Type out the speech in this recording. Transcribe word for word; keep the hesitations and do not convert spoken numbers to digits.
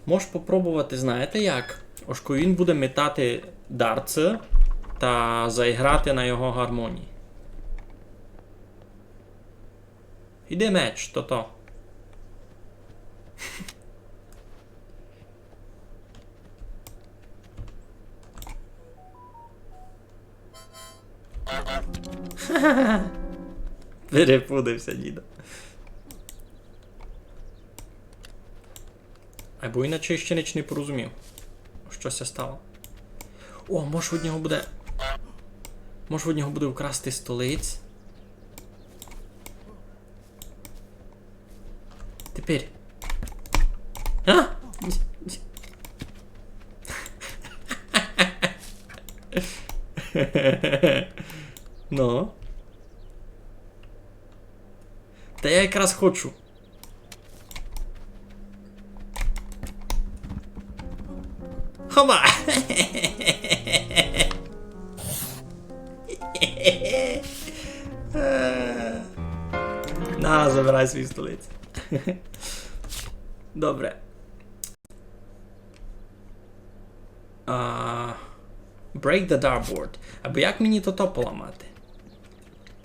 Мож попробовати, знаєте як? Ож коли він буде метати дартсы та заіграти на його гармонії. Іди меч, то-то. Перепудив ся, дідо. Айбо іначе іщи нич не порозумів, што ся стало. О, мож од нього буде. Мож од нього буде вкрасти столець. Тепер. А! Ну. Та я якраз хочу. Хоба! На, забирай свій столець. Добре. А, break the dartboard. Айбо як мені тото поламати?